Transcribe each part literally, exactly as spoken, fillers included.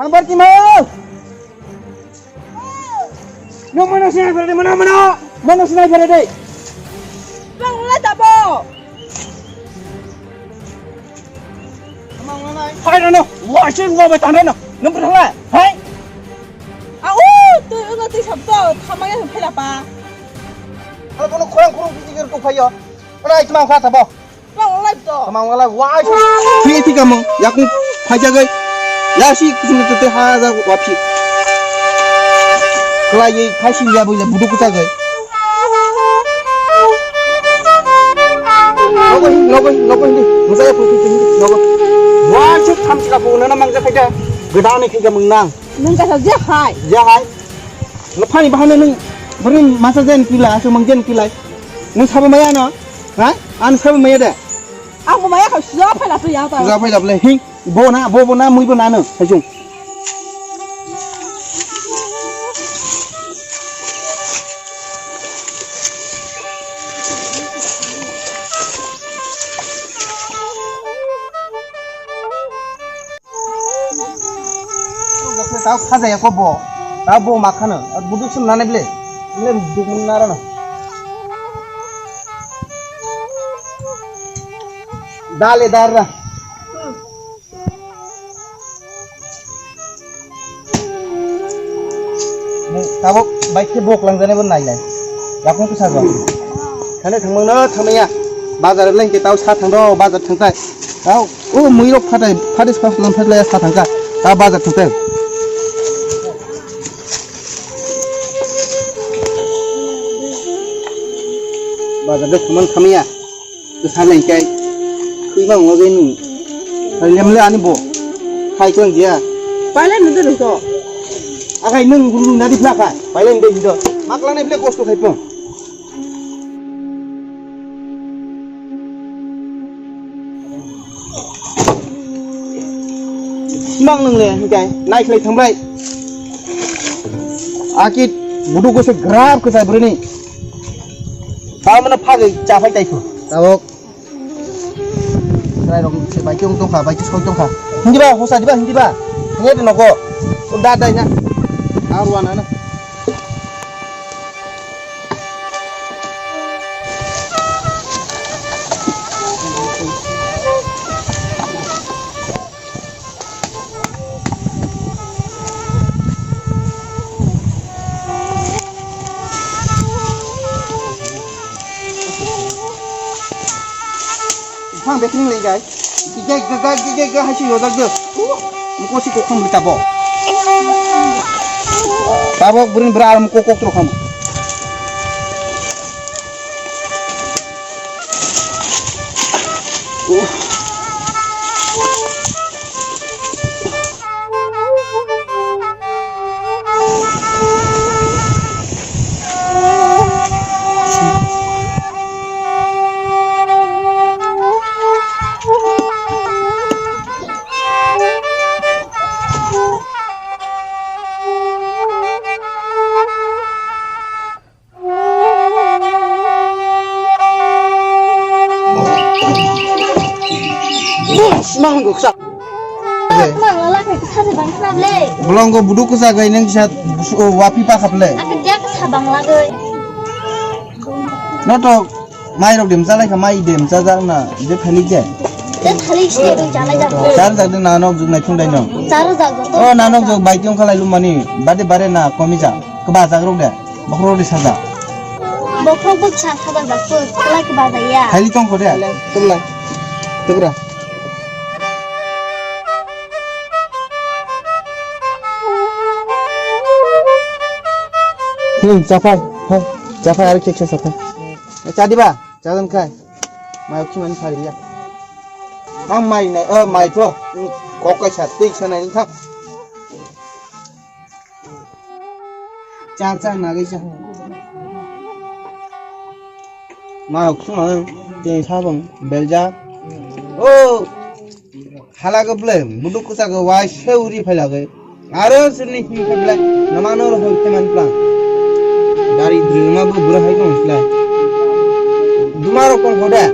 Hambar timo. Nung mano sinai phere de, mano, mano. Mano sinai phere de. Bang la tabo. Hai, no, no. Wah, sih, wah, betul, no. Nung pernah lah. Hai. Au, tu, tu, tu, sabto, thamaya phela pa. Kalau kono khorang khorang piti ger tu phayo. Mana itu mau kata, bo? Bang la to. Tama wala wa ai. Phi thika mung yakung phaijagai. Ya si kusum tete ha ja wa phi. Kla ye phai si ya bu ya budu kuta gai. Logo hi, logo hi, logo hi. Musa ya phu phi phi logo. Wa chu tham chika phu na mang ja khaja. Gdane khaja mung nang. Nung ka ja hai. Ja hai. Lo phani bahane nung bari masa jen kila, asu mang jen kila. Nung sabo maya no? Ha? Ang sabo maya de. Ang bo maya kha suja phai la tu ya ta. Suja phai la ble. Hing. Bo na, bo bo na, mui bo na no. Hajung. Tao khaja ya ko bo. Tao bo ma khano. Buduk sum nane ble. Ble buduk mun nara na. Dale darra. Tabuk bai khe bok langjani bo nailai. Yakung kisa go. Thane thangmang no thamaya. Bazar leng ke tao sa thang do, bazar thang tai. Tao o mui rok phatai, phatai sa lang phatai sa thang ka. Ta bazar thang tai. Bazar de thangmang thamaya. Bwsa lengkai. Khwi ma wngwi nung. Hai lemle ani bo. Hai kwlang dia. Pailai nung de nung to. Akai nung gulu nadi phlakha. Pailai nung de hido. Maklang nai ble kosto khai pung. Mang nung le hikai. Nai khlai thangbai. Akit budu ko se grab ko sai brini. Tao mano phagwi cha phai tai ko. Tabuk. Chwrai rok se bai khe wng tongkha, bai khe soi tongkha. Hindi ba, hosa diba, hindi ba. Hindi de nogo. O da dai na. Arwa na na. Bwphang bekhring le gai. Gigai gaga gigai ga hai se yojak de. Muko si kokhom rita bo. Tabok burin bra aram kokok trokham. Mang guksa. Mang lala khe kisa se bang kisa le. Bolong go budu kisa gai nang kisa wapi pa khap le. Ake dia kisa bang lagoi. No to mai rok dem chalai kha mai dem cha jar na je thalik de. Je thalik se do chalai jar. Char jak de na nok juk nai thung dai no. Char jak to. O na nok juk bai tiong khalai lu mani bade bare na komi ja. Keba jak rok de. Bokhorok de saja. Bokhorok bo sa saja jak to, kwlai keba jaya. Haili tong kho de. Tumlai. Tugra. Hmm, chapai. Ha, chapai ari keksa chapai. Chadi ba, chadan khai. Mai okhi mani phari ya. Ang mai nai, eh, mai pho. Hmm, kok kai sa, tik sa nai thak. Cha cha nagwi cha. Ma khuma tei sabang belja. O hala go ble buduk kusa go wai se uri phai lagwi. Aro sini him phai ble nama no ro hoi teman plang. Dari drima bu bura hai kong sla. Duma ro kong hoda.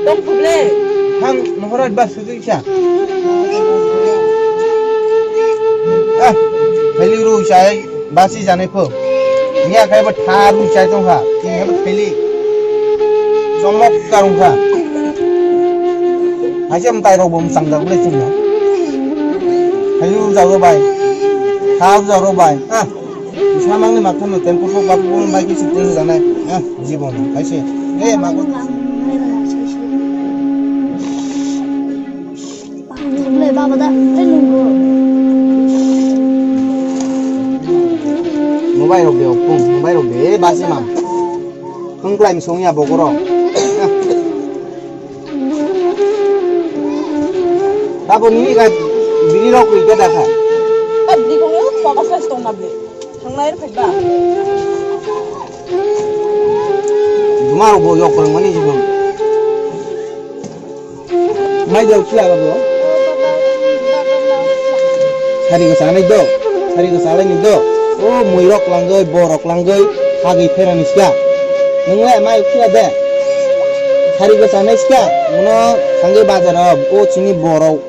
Tong khuble. Ham mohorat ba sujui cha. Chai basi janai pho. Ni akhai bo tha bu chai tong kha. Ni habo theli. Chomok karung kha. Haise mtai rok bo mchang jak le chwng na. Hayu jago bai. Tha jago bai. Ah. Samang ni makhan no tempo ko babu bai ki sitte janai. Ah, jibon. Haise. Eh, mago. Thumle baba da, tei nunggu. Mobile rok de, opung, mobile rok de, eh, basi mam. Kung klai misong ya bogoro. Tabo nini ga bini rok ri ga dakha. Eh, bini kong yo, baba sa stong na bini. Thangnai rok ba. Juma rok bo yok rang mani jibon. Mai jao kila ba bo. Sari ko sanai do. Sari ko salai ni do. O mui rok langoi, bo rok langoi, hagi phera ni ska. Nung le mai kila de. Sari ko sanai ska. Muno sangai bazar o chini borok.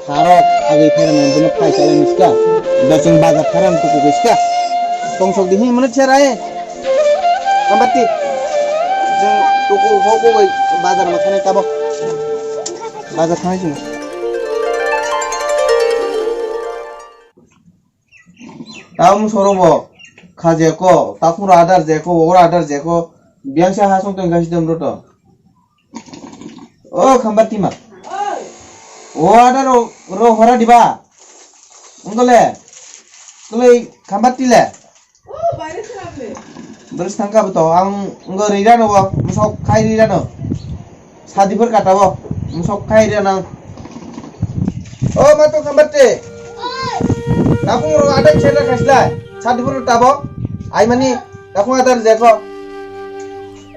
Tharok agwi phairanai bono phai chalai ni ska. Doching bazar tharan tuku khe ska. Tongsok di hin mano chera e. Kambati. Jeng tuku hoku bai bazar ma thanai tabo. Bazar thanai sini. Tamo sorobo khaje ko, takhura adar je ko, ora adar je ko, biang sa hasong tong gasi dom roto. O khambar tima. O ada ro ro hora diba. Unggole. Kule khambar tile. Beres tangka beto ang unggo rira no bo musok khai rira no. Sadi per kata bo musok khai rira nang. O mato khambar te. Tapung ro ada chela kasla. Sadi per tabo. Ai mani tapung ada jeko.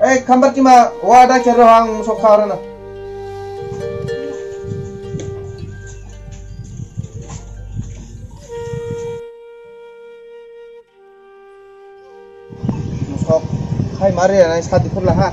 Ei, khambar tima, wa da kher rohang sok kha orana. Sok khai mari anai sadi phurla ha.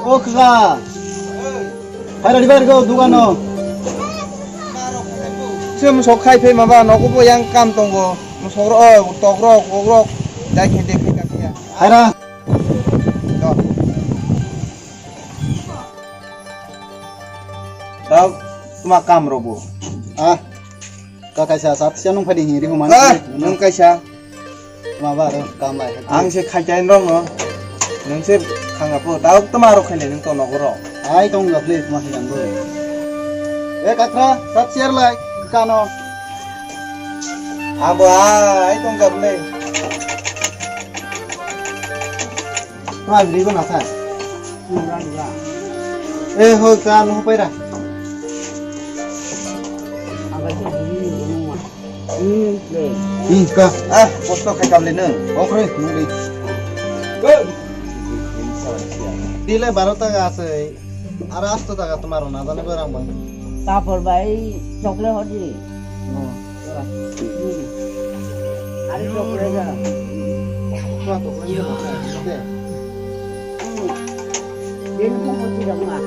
O kaka. Hai radi bar go dugano. Se mosok khai phai maba nogo bo yang kam tongo. Mosok ro, tok ro, kok ro. Dai khe de khe ka khe. Hai ra. To. Tao tuma kam ro bo. Ah. Ka kaisa sat siya nung phadi hiri humani. Ah, nung kaisa. Maba ro kam lai. Ang se khai tain rong no. Nung se khanga po. Tao tuma ro khai le nung to nogo ro. Ai tong ga please ma hiyan bo. E katra sat share lai kano. Abo ai tong ga please. Tuma biri bo na sa. Eh, hoi ka no paira. Ih, ka. Ah, kosto khai kam le nung. Okre, nung di. Dile baro taka ase. Aro asto taka tomar na jane berang bang. Tapor bai chocolate hodi. Ari chocolate ja. Tua to ko. Din ko ko ti dong na.